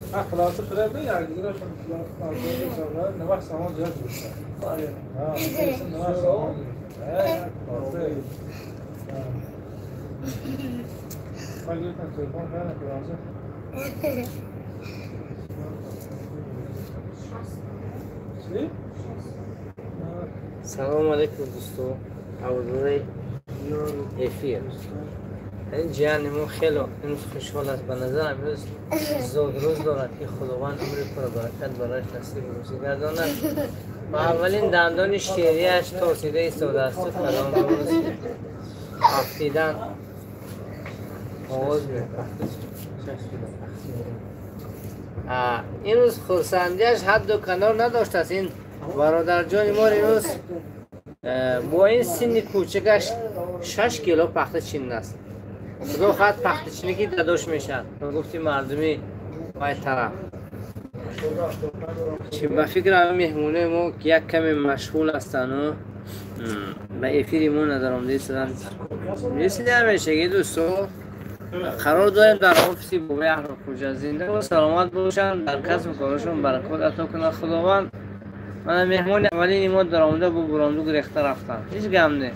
خلاصه پرده یا دیگه نوح سامان زیاد گرفته. نوح سامان سلام علیکم دوستو حضور افیر. این جهان ما خیلی امروز خوشحال است. به نظر امروز زود روز دارد که خداوند عمر پربرکت برایش نصیب روزی گرداند و اولین دندان شیریش توسیده ایستاده است و کلام امروز افتیدن آغاز می‌کند. این روز خرسندیش حد و کنار نداشت است. این برادر جان ما امروز با این سن کوچکش 6 کیلو پخته چین است. خدا خواهد پخته چینی که داداش میشد. گفتی مردمی وای طرف چه به فکر مهمونه ما که یک کمی مشغول هستن و به افیر ما ندارم دیستن. مثل همیشه دوستو قرار داریم در office ی بابای اهل خوجه زنده و سلامت باشن، در کسب و کارشون برکت عطا کنه خداوند. من مهمان اولین ما در آمده با براندو گرفته رفتن. هیچ غم نه،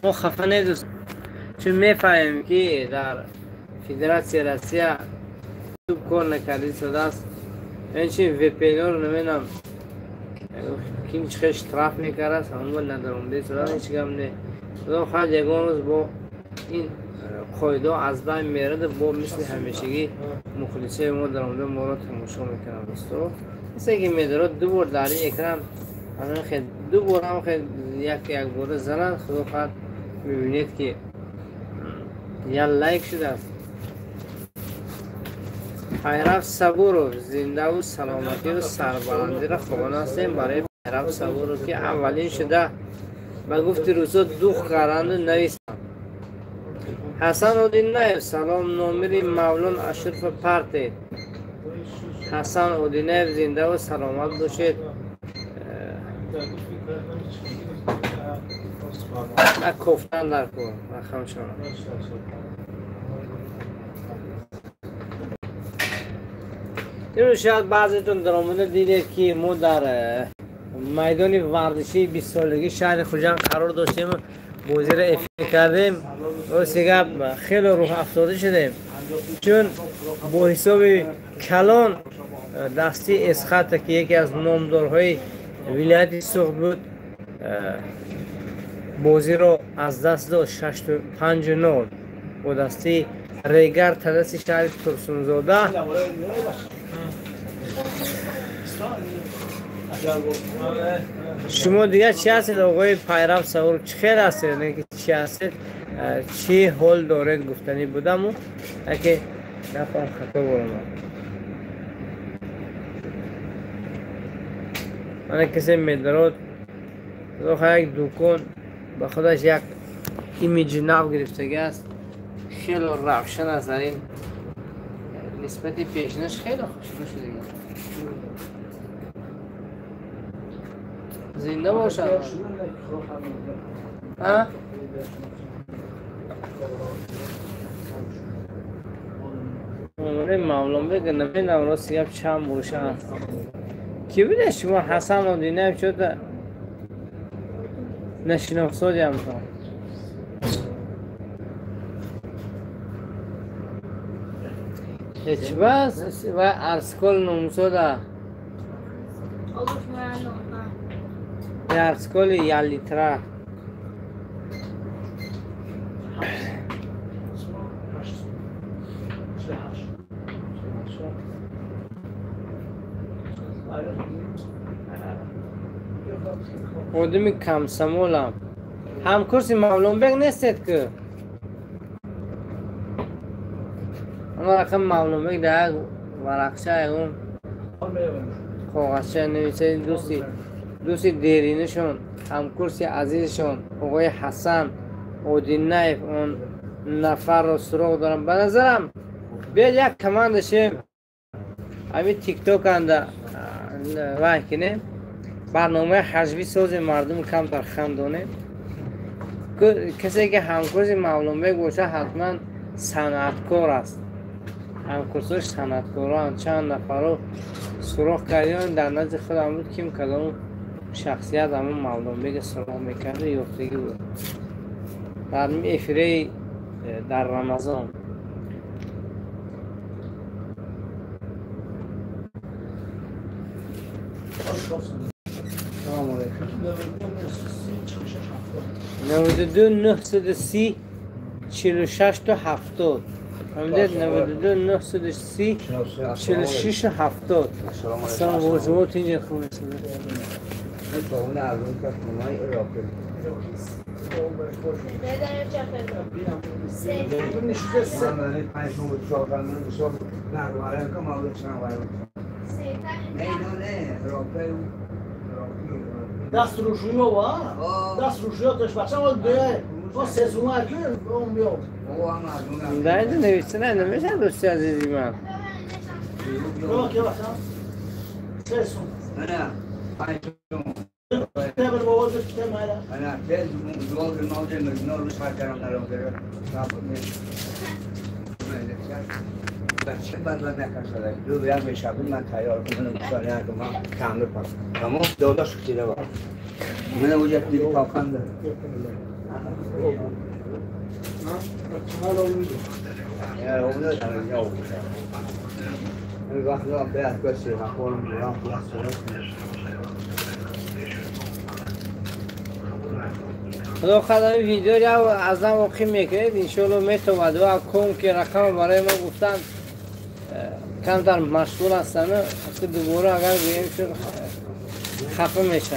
ما خفه نه دوست، چون میفهمیم که در فدراسیون روسیه توپ کار نکرده شده است. این چی VPN رو نمیدونم کیم چه اشتراف میکرد است، همون ندارم شده. هیچ غم نه، خدا خواهد یگان روز با این قایده از بین میرد با مثل همیشگی مخلصه ما در آمده ما را تماشا میکنم. دوستو مثل که میدارد دو بار در این اکران خیلی دو بار هم خیلی یک یک بار زنند. خدا خواهد میبینید که یا لایک شده است. پیرو صبورов زنده و سلامتی و سربلندی را خواهان هستیم برای پیرو صبورов که اولین شده به گفت روزا دوخ کردند و نویسند. حسن اودینایف سلام نامری مولون اشرف پرته. حسن اودینایف زنده و سلامت باشید. کوفتن در کن رقم شما. اینو شاید بعضیتون در آمده دیدید که ما در میدان ورزشی 20 سالگی شهر خوجند قرار داشتیم، بازی را افیر کردیم. راست گپ خیلی روح افتاده شدیم، چون با حساب کلان دستی اسخط که یکی از نامدارهای ولایت سغد بود بازی را از دست داد 6-5-0 با دستی ریگر تدس شهر ترسونزاده. شما دیگه چی هستید آقای پیرو سوار؟ چه خیر هستید؟ نه که چی هستید، چی حال دارید گفتنی بودم و اگه نفهم خطا برم. من کسی میدارد یک دکان به خودش یک ایمیج نو گرفتگی است، خیلی روشن است. در این نسبت پیشنش خیلی خوشحال شده. زنده باشد. ها؟ مولان بگه نمیدونم راست گپ چند باشه. کی بوده شما حسن اودینایف شده نشناخته هم تا هیچ بس و ارسکول نومسودا ارسکول یا لیترا одами комсомолам. Ҳамкурси Мавлонбек нестед ки? Ама рақам Мавлонбек дар як варақча ягон коғазча нависед. Дӯсти деринашон, ҳамкурси азизашон оғои Ҳасан Одинаев он нафарро суроғ дорам. Ба назарам биёд як команда шем, ҳамин тикток анда вай кинем, барномаи ҳаҷвӣ созем, мардум камтар хандонем. Касе ки ҳамкурси Мавлонбек бошад ҳатман санъаткор аст. ҳамкурсош санъаткорон чанд нафарро суроғ кардиён дар назди худам буд ким кадом шахсият ҳамон Мавлонбега суроғ мекарду ёфтагӣ буд дар эфираи дар Рамазон. Салом алейкум. 92 930 46 70. فهمیدید 92 930 46 70. سلام وجوهات اینجا خوب است. دست روشویی و دست روشویی تش بچه ده ما سزونه که اون بیاد. در نوشته نه نمیشه دوستی عزیزی من. خدا خدا ویدیو رو از هم واقعی میکنید انشالله میتواد و کن که رقم برای ما گفتن کمتر مشغول هستم دوباره اگر گویم شد خفه میشم.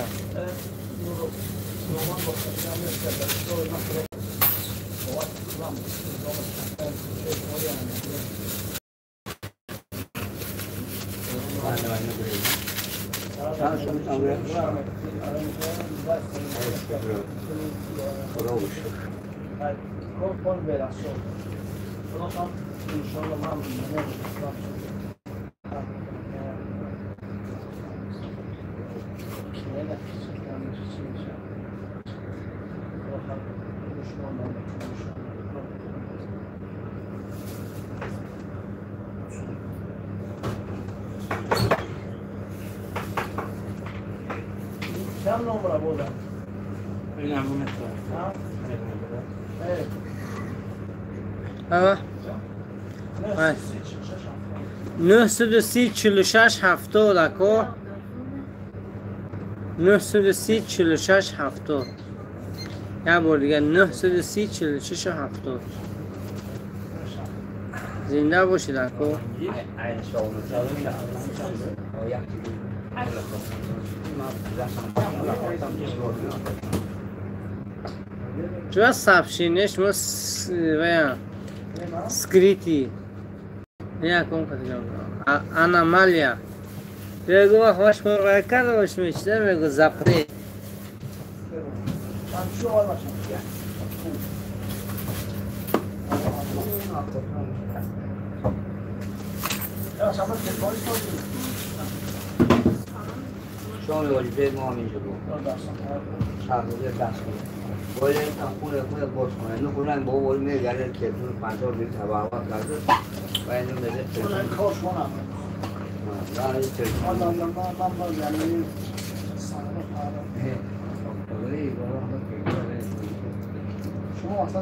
آه 930 46 70 اکو 930 46 70 یه بار دیگه 930 46 70. زنده باشید اکو. چرا сообщение шумо скрытый не аномалия мегу вақт шумо рай карда бош мечида мегу запрет. شما وظیفه ما همینجا بود. باید خونه خونه باز کنه. نه خونه با بول میگره که تو 50 لیتر هوا کرده و اینو بده. خونه کار شما نه. نه نه من با یعنی شما اصلا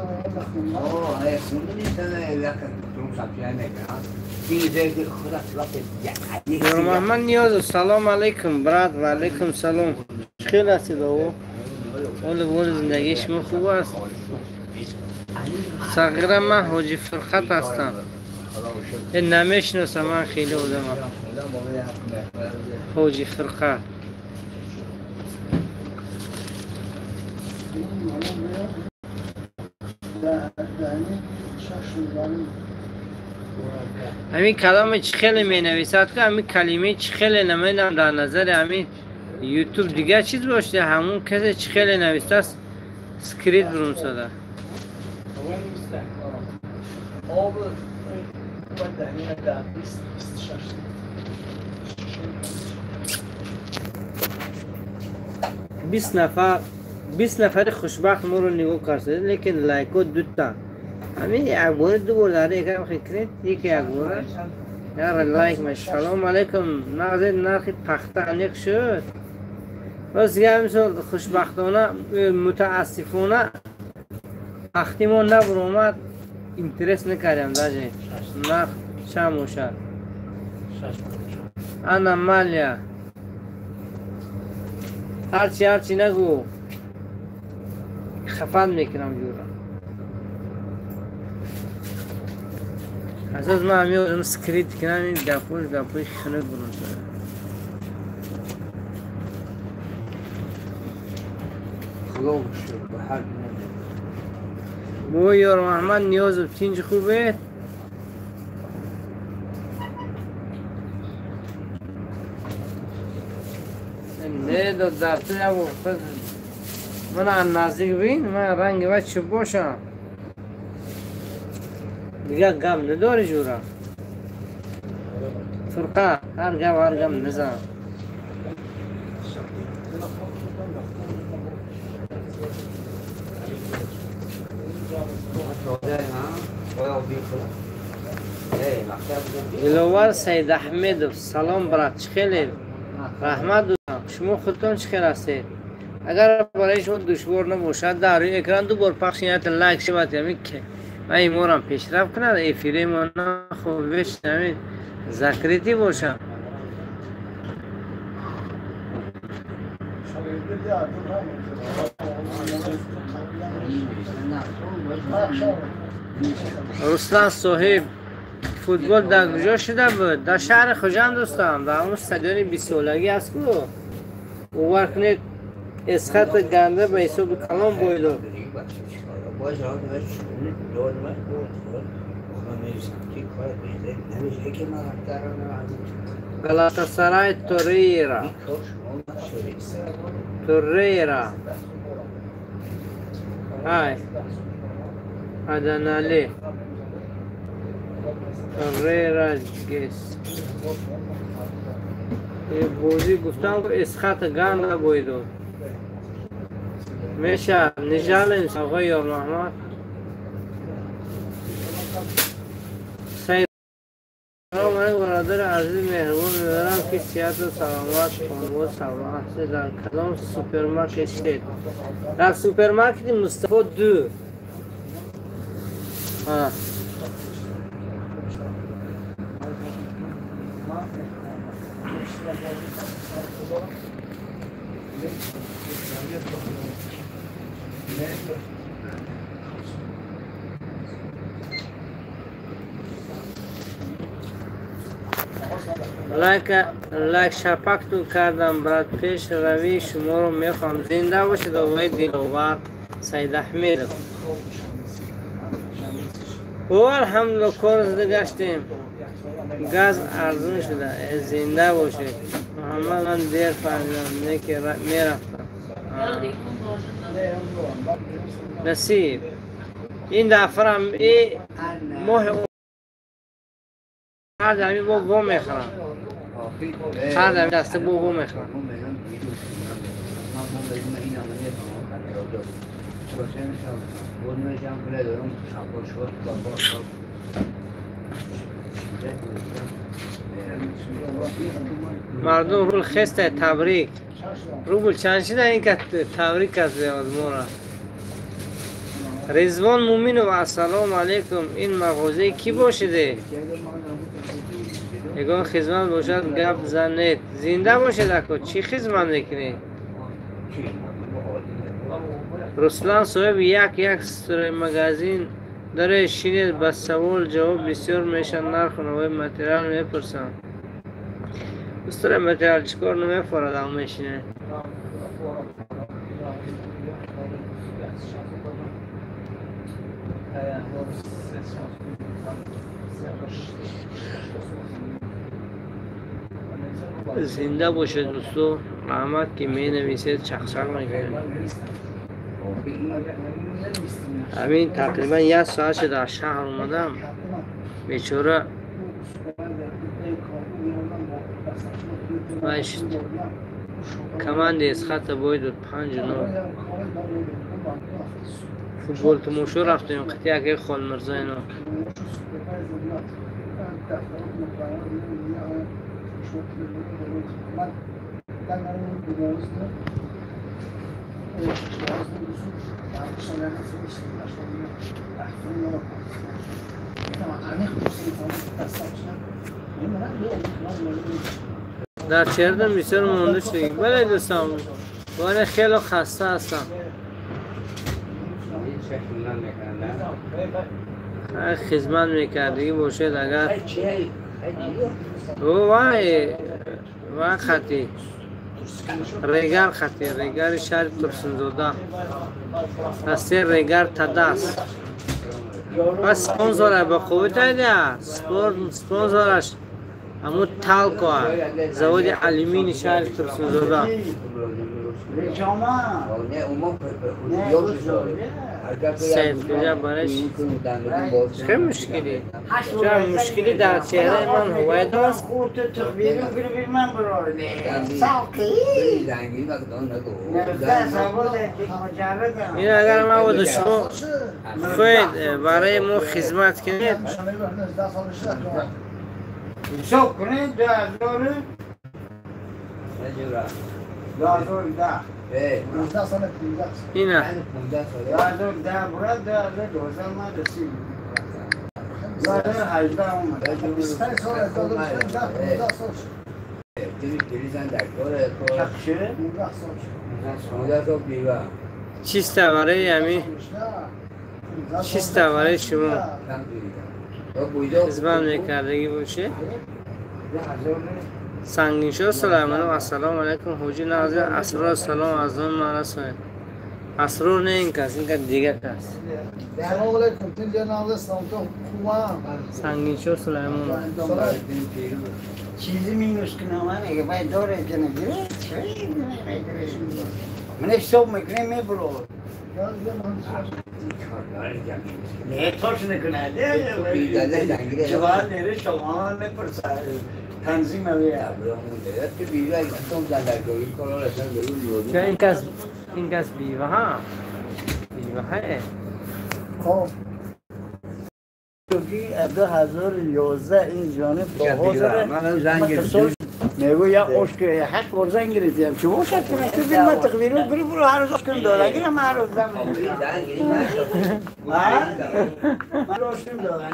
خونه آه خونه نیست نه لکه تو سبزی نمی‌کنه. محمد نیاز سلام علیکم براد و علیکم سلام. خیلی هستید او اول بول زندگی شما خوب است. صغیره من حاجی فرقت هستم. نمیشناسم من خیلی بودم حاجی فرقت. همین کلام چی خیلی می نویسد که همین کلمه چی خیلی نمیدم در نظر همین یوتیوب دیگه چیز باشه همون کسی چی خیلی نویسته است скрыт برون شده. بیست نفر خوشبخت ما رو نگاه کرده لیکن لایکو دوتا Ҳамин як бора ду бор дар экран хикрет, яке як бора. Яр лайк маш. Салом алейкум. Нағзи нархи пахта аниқ шуд. Рост гап мисол хушбахтона, мутаассифона пахти мо набуромад, интерес накардем даже. Нарх чанд бошад? Аномалия. Ҳарчи нагӯ. Хафан мекунам ҷура. Асос ман меозам скрипт кунам, ин гапҳои хунук бурун шуда. Бо Ёрмаҳмад Ниёзов тинҷ хубе? Не дод дар ту як вақт ман аз наздик бин, ман ранги вай чӣ бошам? Дигар гап надорӣ ҷура. Фурқа ҳар гап низам. Диловар Саидаҳмедов, салом брат, чӣ хелед? Раҳмат дӯстам, шумо худтон чӣ хел ҳастед? Агар барои шумо душвор набошад, дар рӯи экран ду бор пахш кунед, лайк шавад, ҳамин ки ман иморам пешрафт кунад, эфири мо хуб беш ҳамин закритӣ бошам. Руслан соҳиб, футбол дар куҷо шуда буд? Дар шаҳри Хуҷанд дӯстам, дар ҳамон стадиони бистсолагӣ аст ку. Бовар кунед, эсхата ганда ба ҳисоби калон бой дод. Галатасарай Торейра. Торейра. Ай. Аданали. Торейра гес. Бозӣ гуфтам, эсхата ганда бой дод. Меша, не жалуемся, оғои Ёрмаҳмад. Салом алейкум, бародари азиз, меҳрубон, мебарам ки сиҳату саломат, хонавод саломат ҳастед. Дар кадом супермаркет шудед? Дар супермаркети Мустафо 2. Лайк шапактун кардам, брат, пеш равии шуморо мехоҳам. Зинда бошед, оғои Диловар Саидаҳмедов. О, алҳамдулилла, кор зада гаштем. Газ арзон шуда. Зинда бошед. Муҳаммад, ман дер фаҳмидам, не ки мерафтам. Насиб. Ин дафрам и моҳи ҳар ҳамин бо во мехӯрам. Ҳар ҳамин даста бо во мехӯрам. Мардум рубл хеста, табрик. Рубл чанд шуда ин ка табрик кард мора. Ризвон Муминов, ассалому алейкум. Ин мағозаи кӣ бошиде? Ягон хизмат бошад гап занед. Зинда бошед ако, чӣ хизмат мекунед? Руслан соҳиб, як магазин доред, шинед, ба савол ҷавоб бисёр мешавад, нарху навои материал мепурсам. Устура материал чӣ кор намефорад, ам мешинед. Зинда бошед дӯсто, раҳмат ки менависед, чақчақ мекунед. Ҳамин тақрибан як соат шуд аз шаҳр омадам. Бечора вай шуд. Командаи Эсхата бой дод 5-0. Футбол тамошо рафтем қити яке Холмирзо ино. Дар чеҳраам бисёр монда шудагӣ. Бале дӯстон, боре хеле хаста ҳастам. Хизмат мекардагӣ бошед агар вай вай хати регар хати регари шаҳри Турсунзода ҳасте регар тадас ва спонсора ба қувват айда спонсораш ҳамун Талко заводи алюминий шаҳри Турсунзода. Сайдкуҷа барои чӣ мушкилӣ? Ча мушкилӣ дар чеҳраи ман ҳувайдо аст? Ин агар мабоду шумо хоҳед барои мо хизмат кунед, حساب کنید 2000 2010 اینا 2010 برد 2012 من رسید 2018 اومد 25 سال 2010 سال چه؟ چیست برای همی چیست برای شما خدمت میکردگی باشه. سنگینشاه سلیمانов ассалому алайкум ҳоҷи Назир Асрор салом аз он ман расонед. Асрор не ин кас, ин кас дигар кас. Салом алайкум тинҷа Назир салом хубам. Сангиншоҳ Сулаймонов. чизи минус кунам اگه باید داره که نگیره من حساب میکنه میبرو نه توش نکنه جوان نره شما میپرسه تنظیم اویه. این کس این کس بیوه ها بیوه های خب 2011 این جانب با حاضره میگو یا عشق 8 بار زنگ گرفتیم چه باشد که تو بیل من تقویرو بری برو هر روز عشقم دادن گیرم هر روز زنگ من عشقم دادن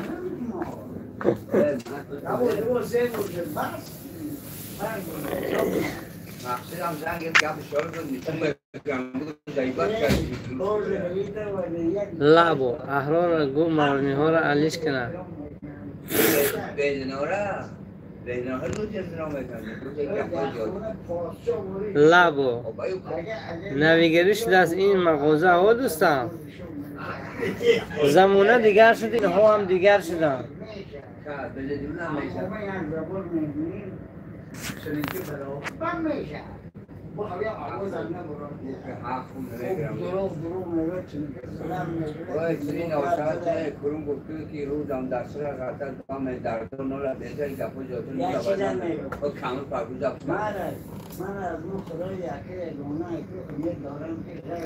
لابو احرار گو مولمی ها را علیش کنه. لابو نویگری شده از این مغازه ها دوستان. زمونه دیگر شد اینها هم دیگر شدن.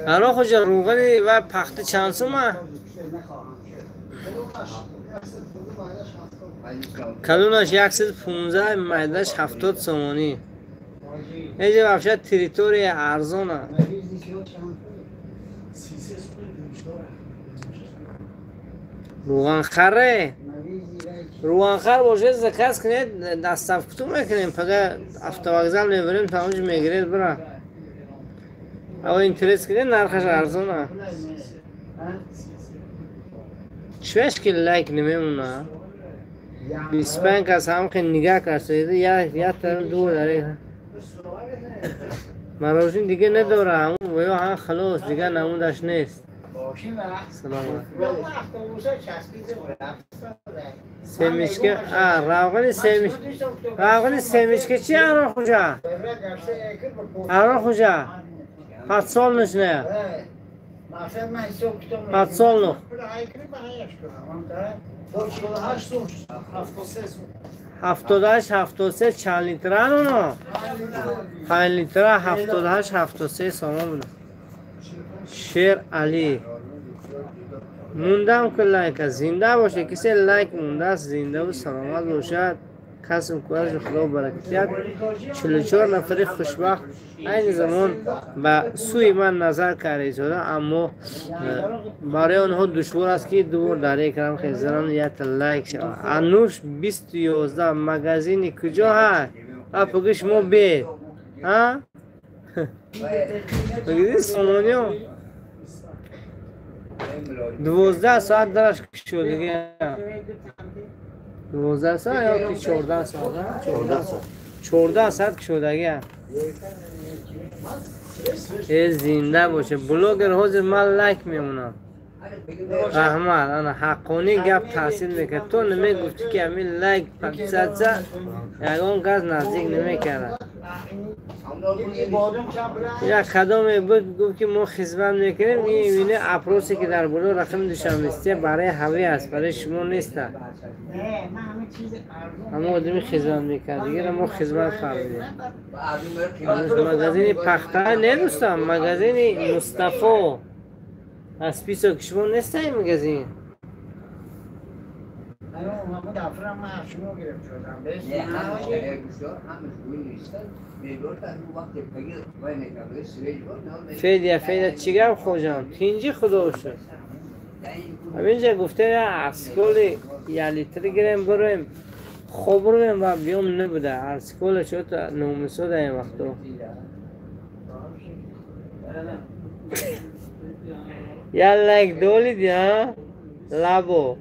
الان خوش روغنی و پخته چند سومه؟ کلونش 115 مایدش 70 سومانی. اینجا вообще территория арзона. روغنخره روغنخر باشه заказ کنید دستافکتو میکنیم فقط автовокзал میبریم تا اونجا میگیرید برا. او интерес کنید نرخش ارزونه. چوش که لایک نمیمونه 25 کس هم که نگاه کرده یا ترم دو داره مراجعین دیگه نداره همون و یا هم خلاص دیگه نمودش نیست. سلام سمیشکه روغن سمیش روغن سمیشکه چی ارا خوجا ارا خوجا подсолнечная подсолнух 78 73 چند لیترن اونا 5 لیتره 78 73 سامان بود. شیر علی Мондам ки лайка зинда боша, кисе лайк мондааст, зиндаву саломат бошад. Касм кӯраш Худо баракат. 44 нафари хушбахт айни замон ба сӯи ман назар карда истода, аммо барои онҳо душвор аст, ки ду бор дар экран хезананд, якта лайк шавад. Ануш 2011 магазини куҷо ҳаст? А пуги шумо бед, а магазини Сомониё 12 соат дараш кушодига, 12 соат ё ки 14 соат, 14 соат кушодагия. Э, зинда боша блогер, ҳозир ман лайк мемонам. Раҳмат, ана ҳаққонӣ гап таъсир мекард. То намегуфтӣ, ки ҳамин лайк подписаться ягон кас наздик намекард. Як кадоме буд, гуфт, ки мо хизмат мекунем. Ин опросе, ки дар боло рақами душанбестия, барои ҳавӣ аст, барои шумо неста. Ҳама одами хизмат мекард, дигар мо хизмат фармидем. Магазини пахта не, дӯстам, магазини Мустафо аз список шумо неста ин магазин. همون دفعه من از شما گرفت شدم. نه، همش همش گوی نیستن. Федя, Федя, чӣ гап, хоҷам, тинҷӣ? Худо шуд, ҳаминҷа гуфта, арсиколи як литр гирем, бироем, хоб ровем ва биём, набуда. Арсикола чота номусода ин вақто. Я лайк долид, я лабо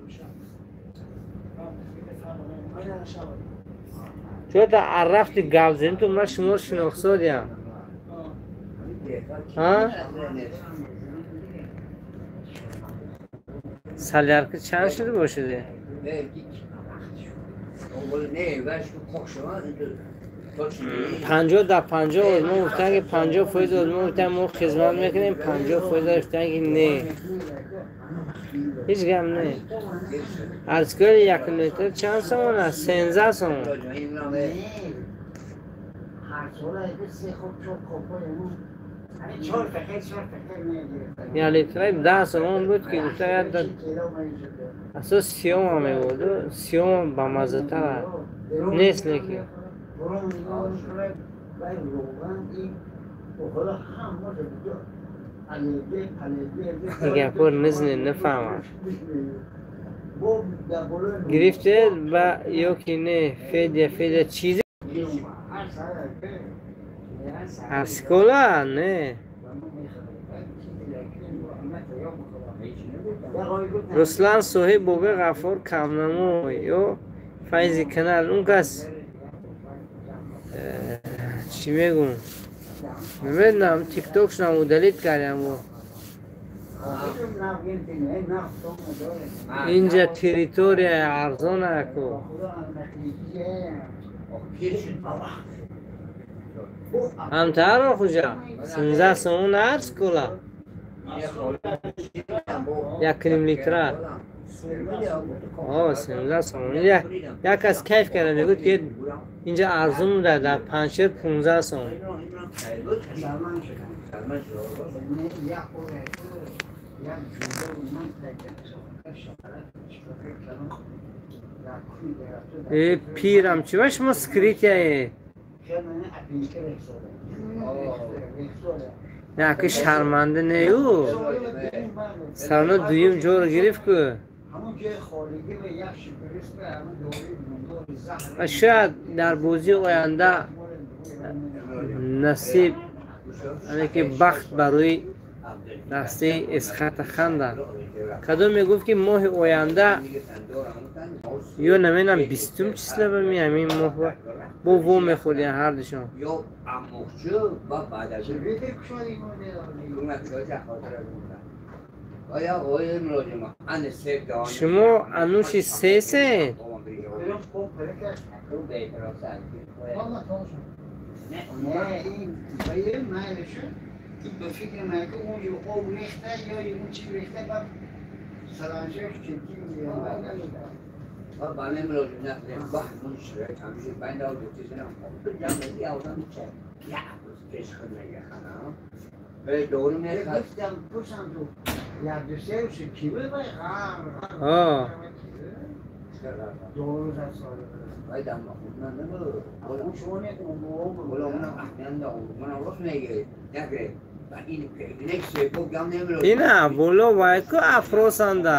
чота рафти гап зани ту, ман шуморо шинохсодиям. Солярка чанд шуда бошаде? 50 در 50 озмо гуфтан, ки 50% озмо гуфтан, мо хизмат мекунем, 50% гуфтан, ки не, ҳеҷ гап не. Арзколи як литр чанд сомон аст? 13 сомон. هر سال اگه سه خوب چوب خوب چهار تکه چهار تکه میگیره. Як литраи 10 сомон буд, ки гуфта, асос сиёма мебуду, сиёма бамаззатар аст, нест лекин. برون نگاه میکنه و روغن این خدا هم باشه. Гапҳо низне, нафаҳмам. Гирифте ба ё ки не? Федя, Федя, чизе арсикола не. Руслан соҳиб боби Ғаффор камнамо ё Файзи канал, он кас чӣ мегӯм, намедонам, тиктокшонам удалить кардам. Инҷа территория арзон аку. Ҳамтаро хуҷа 13 сомон арз кула як ним литра, 13 сомон. Як кас кайф карда, мегӯд, ки инҷа арзон буда, дар Панҷшер 15 сомон. سلمان شدم یک یک جوده من. Э, пирам, чӣ ба шумо скрытияе? Яки шарманда не, ӯ савно дуюм ҷоро гирифт ку. Ва шояд дар бозии оянда насиб, ане ки бахт барои дастаи Эсхата ханда. Кадом мегуфт, ки моҳи оянда ё намедонам, бистум числа ба ми ҳамин моҳ бо во мехӯрдиям ҳардушон. یا اموخچه و بعد از اون آیا آقای مراجمه ان سه دانه. Шумо ануши сесе. نه، این باید من به فکر من که اون یه آب ریخته یا اون چی ریخته، بعد سرانجام جدی میگم. و بله مراجمه نه بحث شرایط همیشه بند آب چیزی نه جمعی آدم چه یا پیش خود نگه خانم به دور میخواد. گفتم پرسم تو. ҳо ина боло вайку афросанда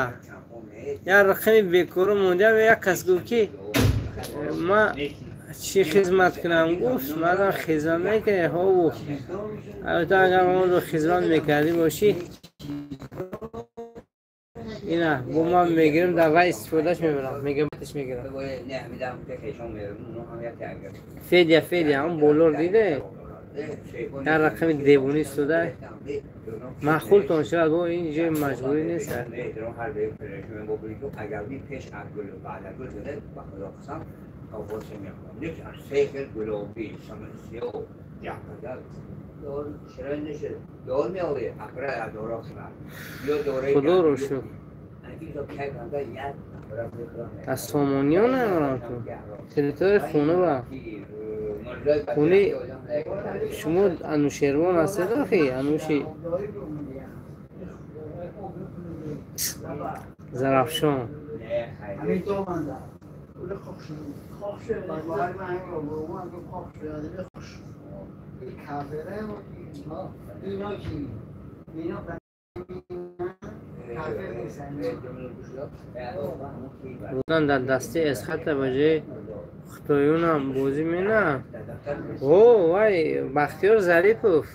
як рақами бекору мондиам, як кас гуфт, ки ма чӣ хизмат кунам? Гуфт, мадам хизмат мекунӣ? Ҳо, гуфт. Албатта, агар моро хизмат мекардӣ бошӣ, ина бо ман мегирам, дар вай истифодаш мебарам, мегабайташ мегирам. Федя, Федя, он болор диде, як рақами девонӣ истода, маъқултон шавад. Бо ин ҷои маҷбурӣ нест. Худоро шукр, аз сомониён намерам. Ту территорияи хона ба хони шумо Анушервон ҳастед, охи Ануши Зарафшон. Рудан дар дасти Эсхата ба ҷои хитоёнам бозӣ мена. О, вай, Бахтиёр Зарипов.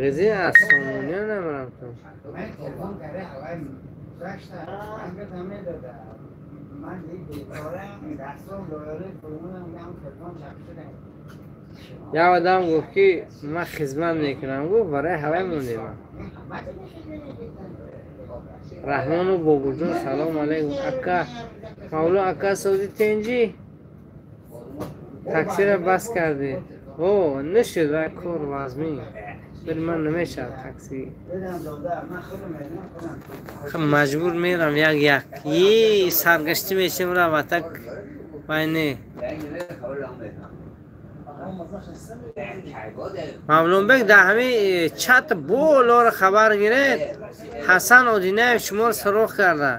Ғизи аз сомониё намерам ту. Як одам гуфт, ки ман хизмат мекунам, гуфт, барои ҳавай мондем. Раҳмону Бобурҷон, салом алайкум, ака Мавло, ака, сози тенҷӣ, таксиро бас кардӣ? О, нашуд, вай кор вазмин бир ман намешавад такси. Маҷбур мерам, як як и саргаштӣ мешем, раватак вай не. Мавлонбек, дар ҳамин чат болоро хабар гиред, Ҳасан Одинаев шуморо суроғ карда.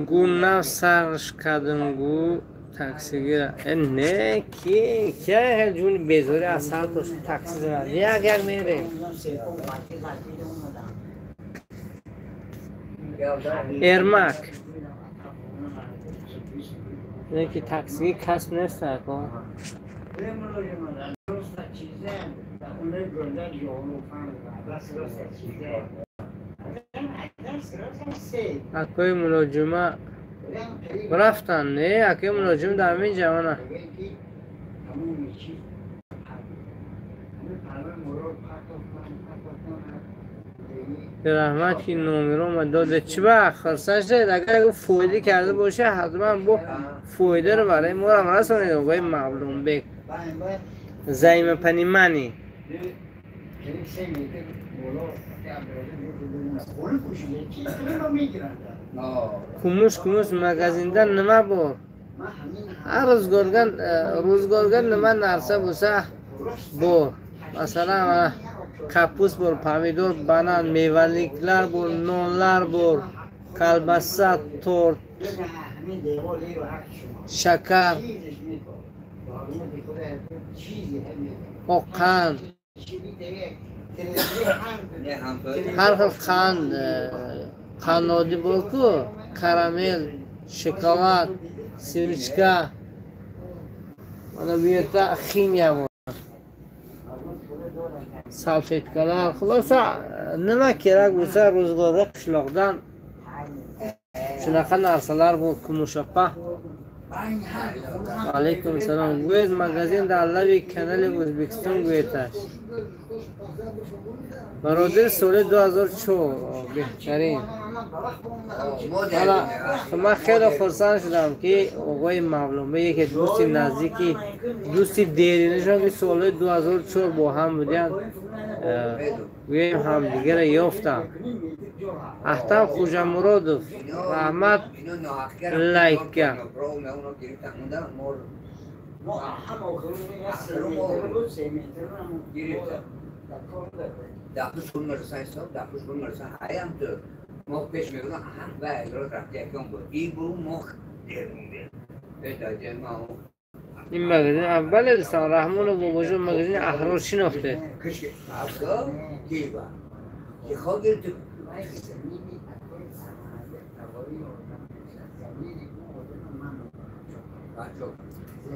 Гу нав сарш кардам, гу таксигира. Э, не, ки ки ҷуни безорӣ аз сар дошт такси занад. Як як мерем. Эрмак. Не ки таксиги касб нест, ако. Акои Мулоҷума рафтанд? Не, акои Мулоҷум дар ҳамин ҷавона. Раҳмат, ки номерома доде. Чӣ ба хурсанд шудед? Агар ягон фоида карда боша, ҳатман бо фоидаро барои морам расонед, оғои Мавлонбек. Взаимопонимание. Кумуш, кумуш, магазинда nima bor? Har ro'zg'orga nima narsa bo'lsa bor. Masalan, mana kapus bor, pomidor, banan, mevaliklar bor, nonlar bor, kolbasa, tort, shakar, oq qand, har xil qand, qannodi bor-ku, karamel, shokolad, sivchka. Mana bu yerda ximiya bor. Salfetkalar, xulosa nima kerak bo'lsa ro'zg'orga qishloqdan shunaqa narsalar bu, Kumush opa. Alaykum salom. Гӯед, магазин дар лаби канали O'zbekiston, гӯедаш. Бародари, соли 2004 беҳтарин. Ман хеле хурсанд шудам, ки оғои Мавлонбек яке дӯсти наздики, дӯсти деринашон, ки солҳои 2004 бо ҳам будиянд, гӯем ҳамдигарро ёфтам. Аҳтам Хӯҷамуродов, раҳмат, лайка. ما پیش میگم هم و اجرات رفتی یکم بود این بود مخ درمونده ин магазин аввал дӯстон Раҳмонов бобоҷон магазини Аҳрор шинохте.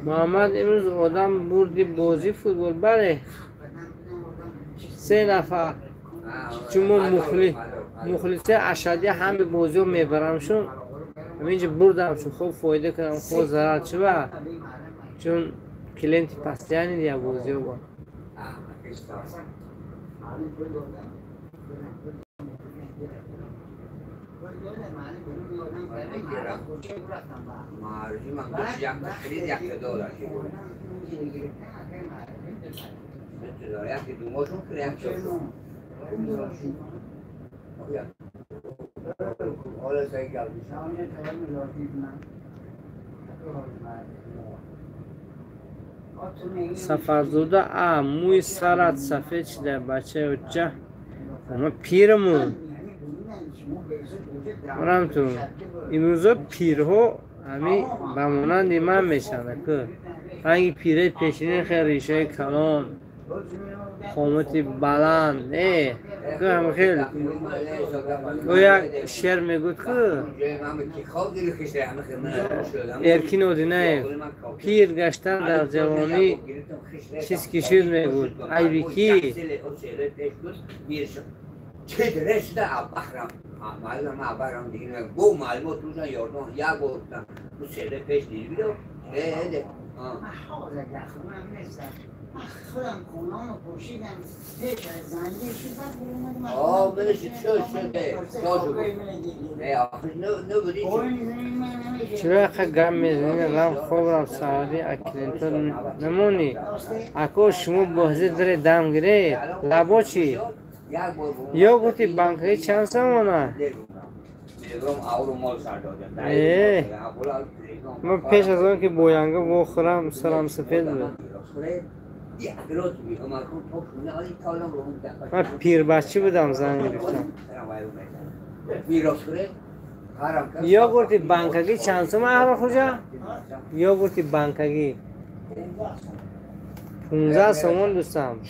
Муҳаммад, имрӯз одам бурди бозӣ футбол? Бале, се нафар, чун мо мухлиси ашадия ҳами бозиҳо мебарамшун, ҳаминҷа бурдамшун, хуб фоида кардам, хуб зарар чиба, чун клиенти постоянный я бозиҳо бо. Сафарзода, а мӯи сарат сафед шуда, бачаи оча. Ама пирму марамту имрӯзо пирҳо ҳами ба монанди ман мешаванд, ку ранги пираи пешини, хел ришаи калон, қомати баланд, ку ҳам хел. Ӯ як шеър мегӯд, ку Эркин Одинаев: «Пир гаштан дар ҷавонӣ чиз кишид», мегӯд, айби кӣ? Чаро яқа гап мезанӣ? Рам хоб рафт, саҳари клиентҳо намонӣ. Ако, шумо бозӣ даре дам гиред, лабо чӣ? Йогурти банкаи чанд сомона? Э, ман пеш аз он ки бо янга вохӯрам, сарам сафед буд. Ман пирбачӣ будам, зан гирифтам. Йогурти банкагӣ чанд сум, Аҳрор? Йогурти банкагӣ 15 сомон, дӯстам.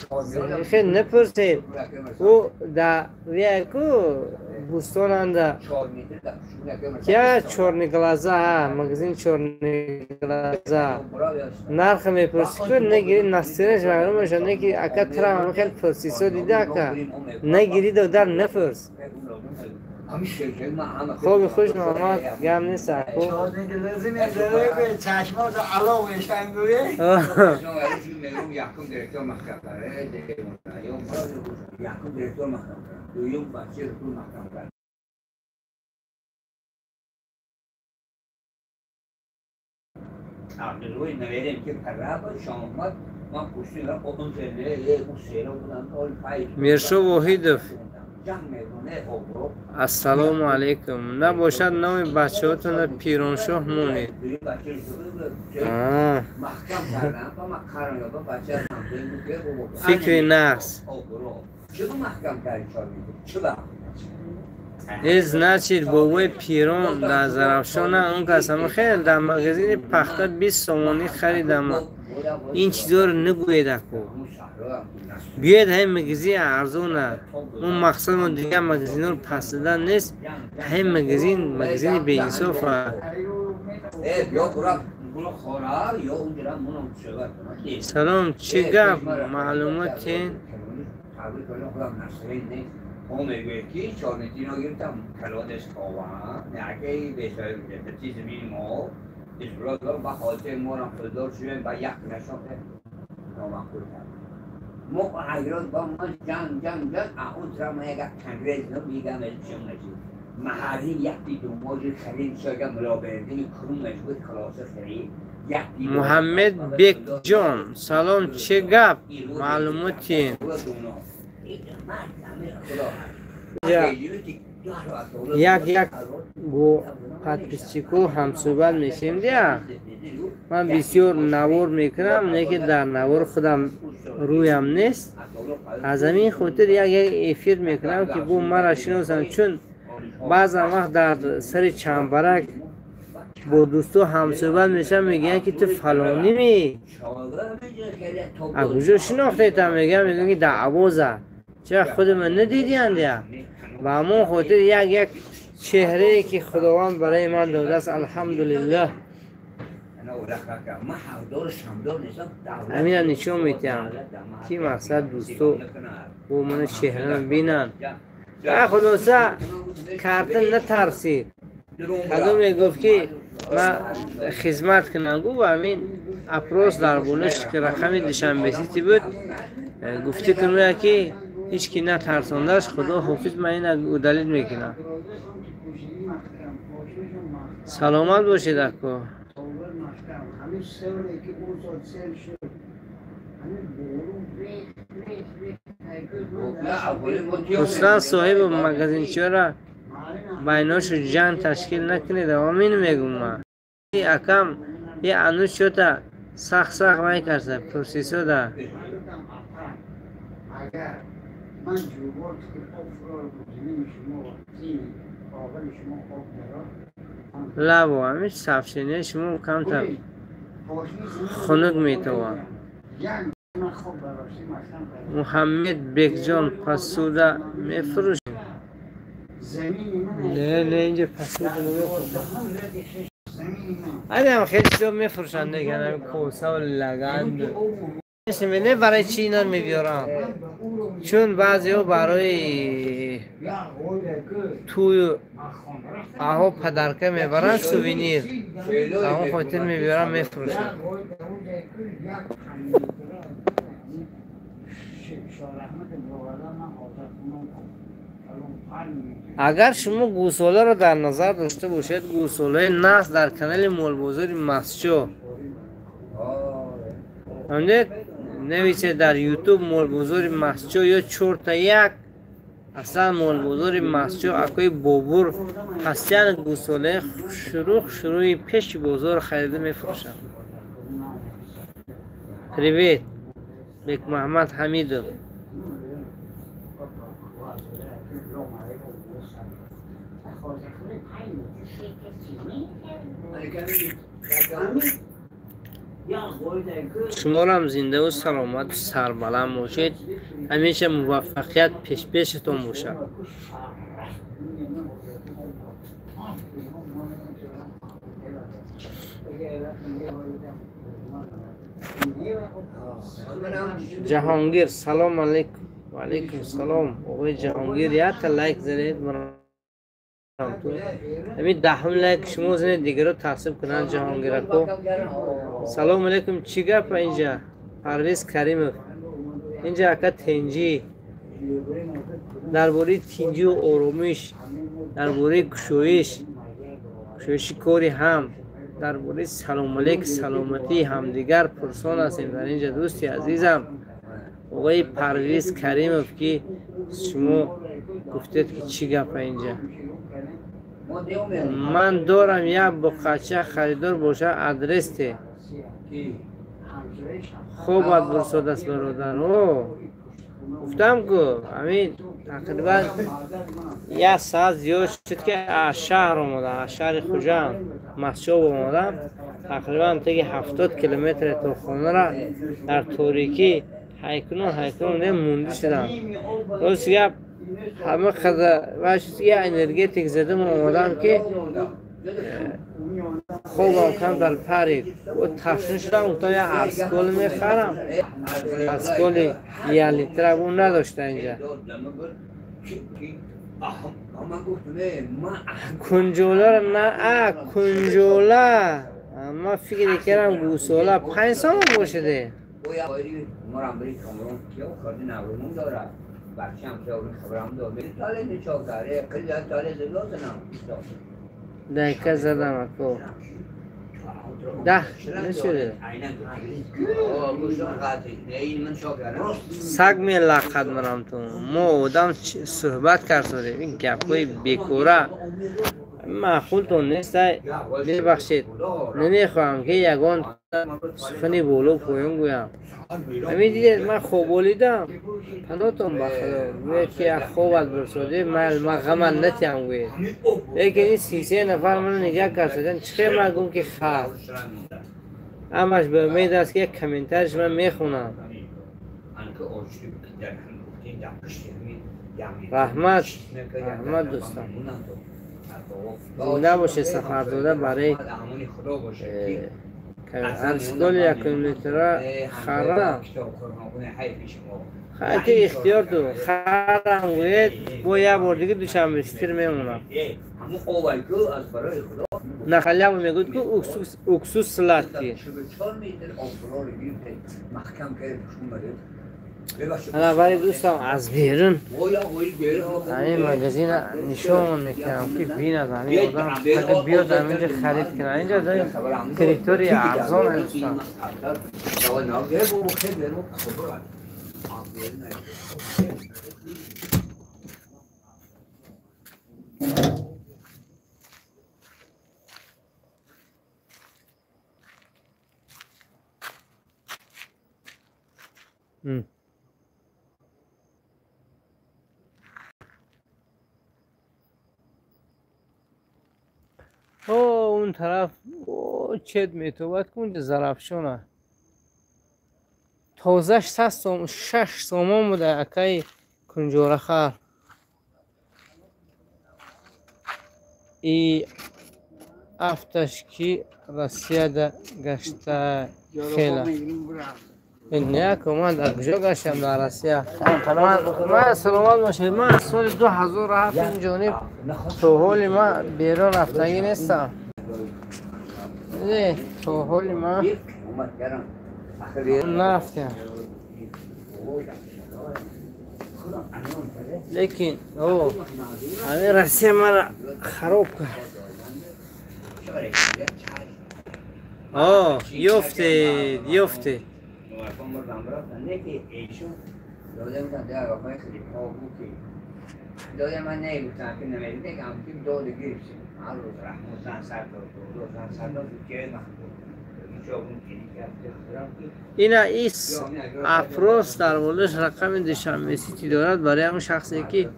Хел напурсед, ӯ да вияку бӯстонанда кия, чёрный глаза, магазин чёрный глаза. Нарха мепурсӣ, ку нагири, настроение ш вайрон мешавад. Не ки ака трам хел пурсисо дида, ака нагири, додар напурс. Хоби хуш, Муҳаммад, гам нест, аку. Чашмото ало мешан гӯе. Якум директор маҳкам кард, якум директор маҳкам кард, дуюм бачаи маҳкам кард. Абдуллои наверем ки параба шомад, ман пуштим он села будам. Миршо Воҳидов, ассалому алайкум. Набошад, номи бачаҳотонро Пироншоҳ монед. Фикри нақс э значит, бобои пирон дар Зарафшона. Он кас ама хел дар магазини пахта 20 сомонӣ харидам. Ин чизоро нагӯед, аку. Биёед, ҳамин магазин арзона. Мо мақсадмо дигар магазинҳоро пас додан нест. Ҳамин магазин магазини беинсофа. Салом, чӣ гап, маълумотен? мегӯяд ки чорнитино гирифтам калонес ова наки бесои замини мо ба хотир морам пулдор шудем, ба як нашоф номаъқул кард. Мо айрод ба ман ҷанг ҷанг ҷанг, а он тра ма як конвейер мегам, чим нашид. Муҳаммед Бекҷон, салом, чӣ гап? Маълумоти як-як бо подписчико ҳамсӯҳбат мешем дия. Ман бисёр навор мекунам, лекин дар навор худам рӯям нест. Аз ҳамин хотир як-як эфир мекунам, ки бо мара шиносанд, чун баъзан вақт дар сари чамбарак бо дӯсто ҳамсӯҳбат мешавам, мегӯянд, ки ту фалонӣ ми? Аз куҷо шинохтетам? Мегӯям, ки дар овоза. Чаро худи ман надидиянд я? Ба ҳамон хотир як-як чеҳрае, ки Худованд барои ман додааст, алҳамдулиллоҳ, ҳамина нишон медиҳам, ки мақсад дӯсто бо мана чеҳрам бинанд. Хулоса, карта натарсид. Кадом мегуфт, ки ман хизмат кунам, гуфт ҳамин опрос дар болош рақами Душанбесити буд, гуфтӣ кунӯя, ки ҳеҷ ки натарсондаш. Худо ҳофиз, ман ина удалить мекунам. Саломат бошед, ако. Руслан соҳибу магазинчиёра байношу ҷанг ташкил накунед, омин мегум ман. Акам е анӯз чота сахт сахт вай карда пурсисода. Лабо ҳамин сообщение шумо камтар хунук метавад. Муҳаммед Бекҷон, посуда мефурӯшед? Не, не, инҷа посуда намефурӯшанд. Ҳам хеле чизо мефурӯшанд, дигар ҳамин косаву лаган. Не, барои чӣ ино мебиёрам? Чун баъзеҳо барои тӯю аҳо падарка мебаранд, сувенир. Ба он хотир мебиёрам, мефурӯшанд. Агар шумо гӯсоларо дар назар дошта бошед, гӯсолаи насл дар канали Молбозори Масчо. Фаҳмидед? Нависед дар Ютуб Молбозори Масчо ё 4-1, аслан Молбозори Масчо акои Бобур ҳастиян, гӯсолаи шурӯъ пеши бозор харида мефурӯшанд. Привет, Бекмуҳаммад Ҳамидов. Шуморам зиндаву саломату сарбаланд бошед, ҳамеша муваффақият пешпешатон бошад. Ҷаҳонгир, салом алейкум. Ва алейкум салом. Оғои Ҷаҳонгир, якта лайк занед. Ҳамин 10 лайк шумо занед, дигаро таъсиб кунанд. Ҷаҳонгирако, салом алейкум. Чӣ гап инҷа? Парвиз Каримов, инҷа ака тенҷӣ, дар бораи тинҷию оромиш, дар бораи кушоиш, кушоиши кори ҳам, дар бораи салому алейк, саломатии ҳамдигар пурсон ҳастем дар инҷа. Дӯсти азизам оғои Парвиз Каримов, ки шумо гуфтед, ки чӣ гапа инҷа? Ман дорам як буқача, харидор боша адресте. Хобат бурсод аст, бародар. О, гуфтам ку, ҳамин тақрибан як соат зиёд шуд, ки аз шаҳр омадам, аз шаҳри Хуҷанд Масчоб омадам. Тақрибан теги 70 километр то хонара дар торикӣ ҳайкунон ҳайкунон мунди шудам. Рост гап, ҳама қадар вай шуд, як энергетик задам, омадам, ки хобам камтар парид. Ташна шудам, гуфтам як арскол мехарам. Арсколи як литра бу надошта инҷа. Кунҷоларо на, а кунҷола. Ман фикр мекардам гӯсола 5 сомон бошаде. Дайка задам ако. 10 нешуде. Саг мелақад марам ту. Мо одам суҳбат кардем. Ин гапҳои бекора маъқултон нестай. Мебахшед. Намехоҳам ки ягон сухани боло поён гӯям. Ҳамин дидед ман хоболидам. Панотон ба Худо. Гӯяд ки як хобат бурсоде, ман ғамат натиҳам гӯед. Лекин ин 33 нафар маро нигаҳ кард. Чӣ хел ман гӯм ки хар. Ҳамаш ба умед аст ки як комментариш ман мехонам. Раҳмат, раҳмат дӯстон. Зинда бошед Сафарзода барои арсголи якум литра харам. Хайти ихтиёр ду. Харам гӯед, бо як бор дига Душанбе ситир мемонам. Нахаляву мегӯяд ки уксус сладкий. Ана вале дӯстам аз берун ҳамин магазина нишон мекунам ки бинад ҳамин одам агар биёд ҳаминҷо харид кунад. Инҷо территория арзон аст дӯстам. О, он тараф чет метобад ки унҷа Зарафшона. Тоза 6 сомон буда акаи кунҷорахар. И афташ ки Россияда гашта хела. Не, ман дар куҷо гаштам дар Россия? Ман саломат бошед. Ман соли 2007 ин ҷониб то ҳоли ман берун рафтагӣ нестам. Не, то ҳоли ман нарафтам. Лекин ҳамин Россия маро хароб кард. Ёфтед, ёфтед. Ина ис опрос дар болош рақами Душанбе Сити дорад барои ҳамон шахсе ки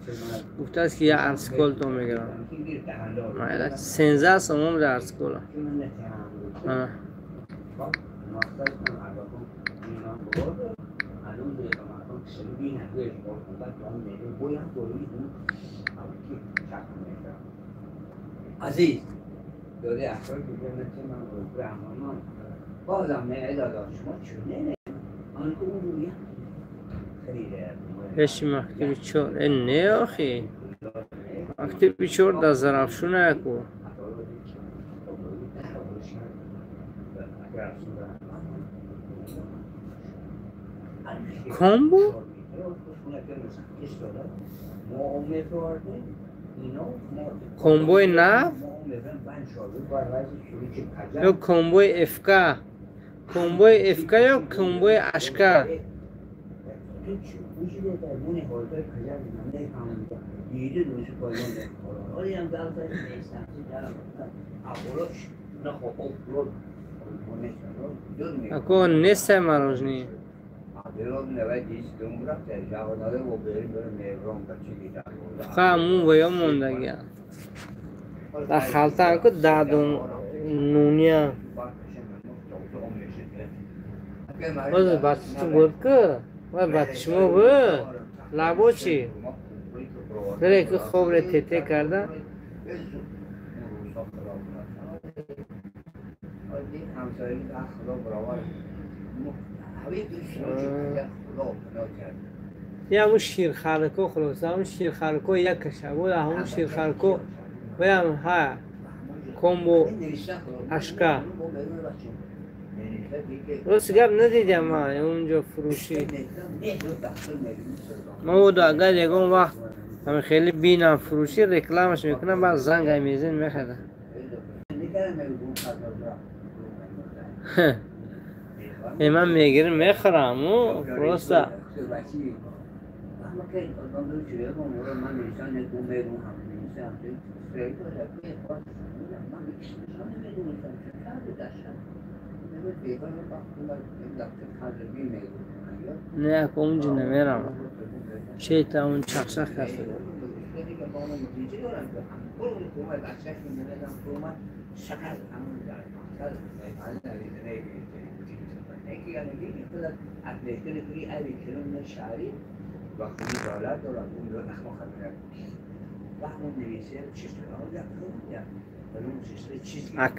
гуфтааст ки як арскол то мегирам. 13 сомон дар арскола. عزیز داده افراد که من برهمان بازم نه دادا شما چونه آن که اون روی خریده пеши мактаби чор не охи мактаби чор дар Зарафшона яку. Комбо? Комбои нав? Ё комбои ФК? Комбои ФК ё комбои Ашка? Ако нестай марожни. Фақат мун ва ё мондагия. Дар халта ку дадум нуния. Боз бача буд ку? Вай бача шумо буд? Лабо чӣ? Дире ки хобре тете карда? Я ҳамун ширхарко хулоса, ҳамун ширхарко як каша буд, ҳамун ширхарко ваям ҳа комбо ашка. Рост гап надидам ман унҷо фурӯшӣ. Мабодо агар ягон вақт ҳамин хеле бинам фурӯшӣ рекламаш мекунам, баъд занг мезанем мехарам. Ман мегирам мехӯрам, просто не, як унҷо намерам. Шейта он чақчақ кард.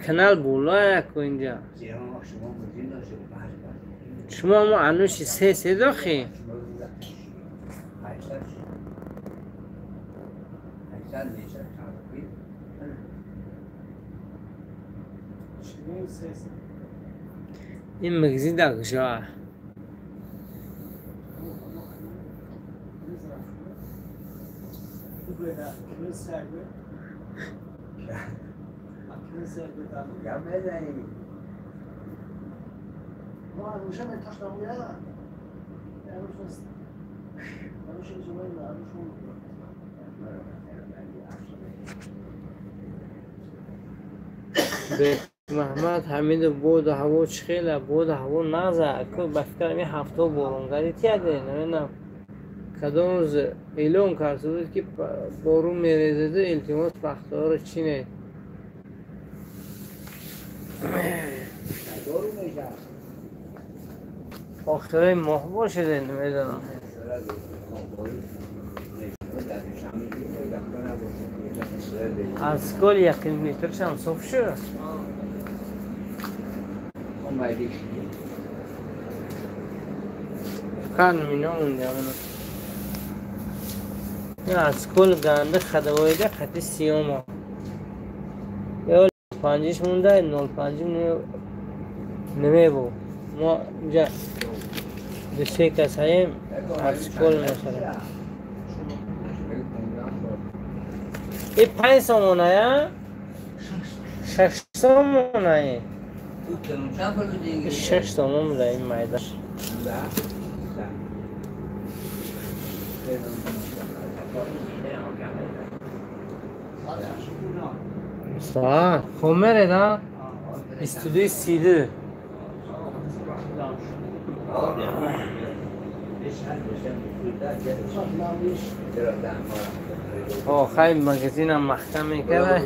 Канал боло яку инҷа. Шумо мо ануши се дохи? Ин магазин дар куҷо? Муҳаммад Ҳамидов боду ҳаво чӣ хела? Боду ҳаво нағза. Ба фикрам ин ҳафто боронгарӣ тияде, намедонам кадом рӯз эълон карда буд, ки борон мерезаду илтимос пахтаҳоро чинед. Охирои моҳ бошеде, намедонам. Аз кол якин метршам соф шуд. Фақат мино монда. Аз кол ганда хадавоида хати сиёма. Ё панҷиш монда, 05 намебу. Мо инҷа ду се кас ҳаем, аз кол мехарем. И 5 сомоная? 6 сомоная. 6 сомон буда ин майдаш. Соат хомереда 22 32. Охай магазинам маҳкам мекарда.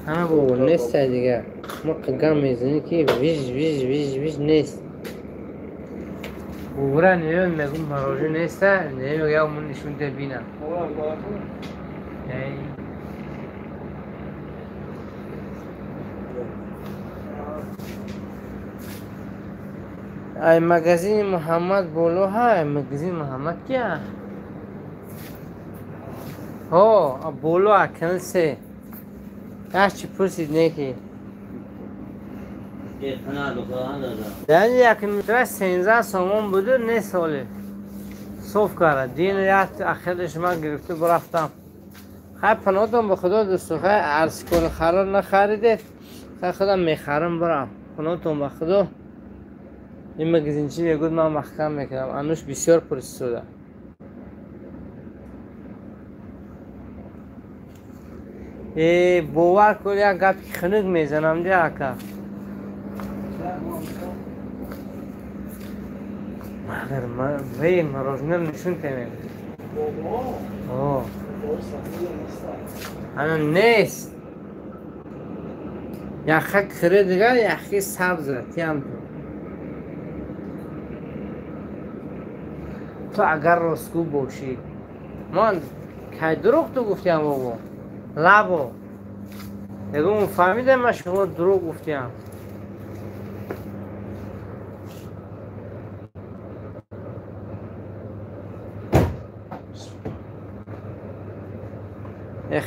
Ҳама бобо нест дигар. Мо қигам мезанем ки виж виж виж виж нест. Бобура неёд мегум марожи неста, неёд мун нишунда бинам. Ай магазини Муҳаммад боло ҳай, магазини Муҳаммад кия? Ҳо, боло акнал се. Як чӣ пурсид неки? Яъне як метра 13 сомон буду, не соли. Соф кард. Дин як ахираш ман гирифту бурафтам. Хай паноҳтон ба Худо дӯсто, хай арзкор харор нахаридед. Хай худам мехарам бурам. Паноҳтон ба Худо. Ин магазинчи мегӯяд ман маҳкам мекунам. Ануш бисёр пурсида. Бовар кун як гапи хунук мезанам ди ака. Магар вай мороженое нишон темем. Ана нест. Яха кире дигар, яхи сабза тиям ту. Ту агар ростгӯ бошӣ, ман кай дурӯғ ту гуфтиям бобо? Лабо. Ягон фаҳмидам ман шумо дурӯғ гуфтиям.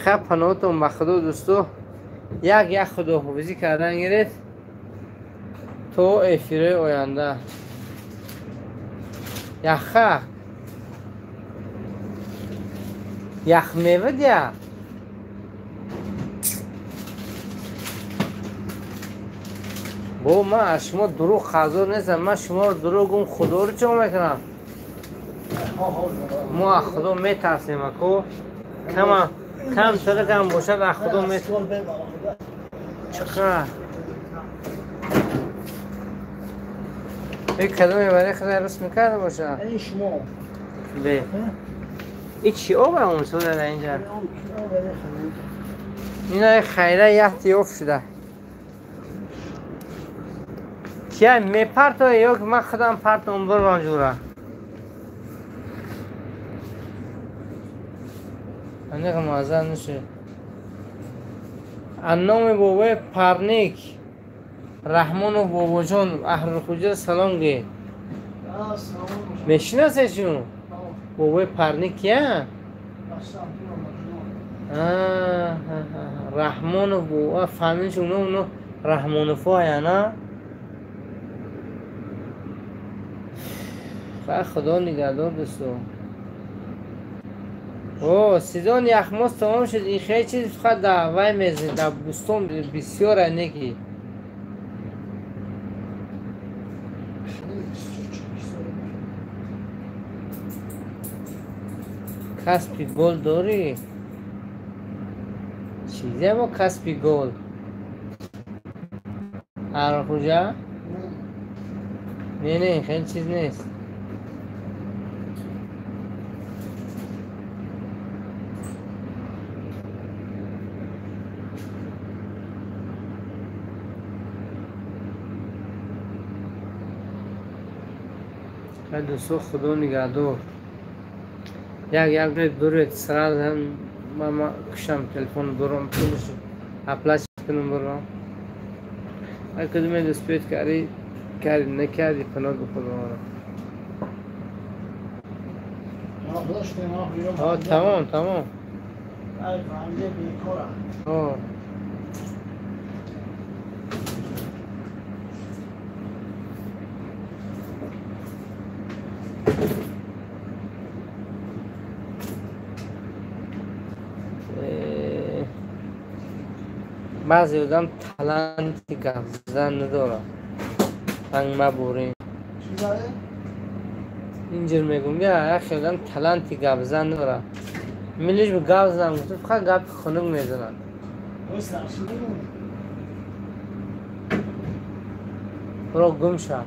Хаб паноҳтон ба Худо дӯсто, як як худоҳофизӣ кардан гиред. То эфири оянда. Яха. Ях мева дия. Бо ман аз шумо дурӯғ хазор нестам. Ман шуморо дурӯғ гум худоро чо мекунам? Мо аз худо метарсем аку. Кама кам таракам бошад аз худо метарсем. Чиқа? Ин кадоме барои худо рост мекарда бошад? Ин шумо. Бе. Ин чӣ об он сода дар инҷа? Ина хайра яхти ёфт шуда. Кия мепартое ё ки ман худам партом бурвам ҷура? Аниқ муаззам нашуд. Аз номи бобои Парник Раҳмонов бобоҷон Аҳрорхуҷа салом гӯед. Мешинасед шумо? Бобои Парник кия? Раҳмонов бобо фамилиш уно Раҳмоновҳо аяна? Фақат худо нигаҳдор дӯсто. О, сезон яхмоз тамом шуд. Ин хеле чиз фақат дар вай мезанед, дар бӯстон бисёр неки. Каспи гол дорӣ? Чизе бо Каспи гол? Аҳрорхуҷа? Не, не, хеле чиз нест. Дӯсто худо нигаҳдор. Як як дуред сразу ман кушам телефон бурам пулш оплатить кунам бурам. Ай кадоме успеть карди карди накарди паноҳ ба худованд. Тамом тамом. Баъзе одам таланти гап задан надорад. Танг мабурем. Инҷир мегӯм, як хел одам таланти гап задан надорад. Милиш гап занам гуфта фақат гапи хунук мезанад. Бро гум шав.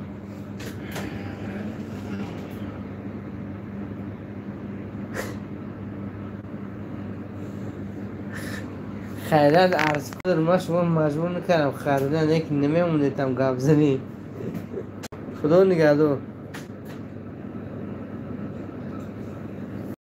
Хайрат арз кунам, ман шумо маҷбур накардам харидан, яке намемонедам гап занӣ. Худо нигаҳдор.